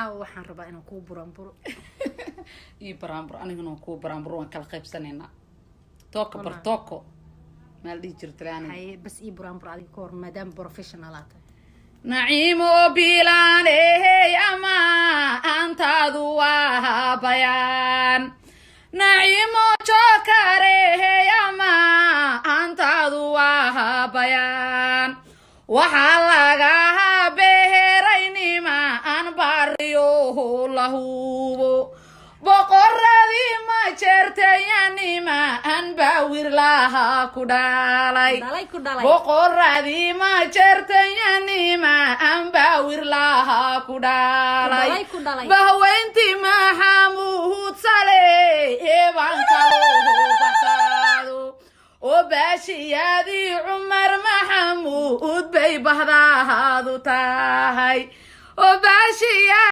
Caawa waxaan rabaa inaan kuu buraanburo. Ii baraanbur, anigana waan kuu baraanburo, waan kala qaybsanaynaa. Tooka bartooko maa la dhihi jira Talyaaniga? Haye, bas ii buraanbur adiga ka hor, maadaama professional aa tahay. Naciimo bilaan ehey, ama antaadu waa bayaan. Naciimo jokarehey, ama antaadu waa bayaan. Waxaa laga beeraynima aan bariyo la hubo, boqoradii ma jeertayanima aan baawir laha ku dhalay. Dhalay ku dhalay. Boqoradii ma jeertayanima aan baawir laha ku dhalay. Dhalay ku dhalay. Bahweyntii Maxamuud Sale eebaan kaloo baxsaado oo baashiyaadii Cumar Maxamuud bay bahdaadu tahay oo baashiya.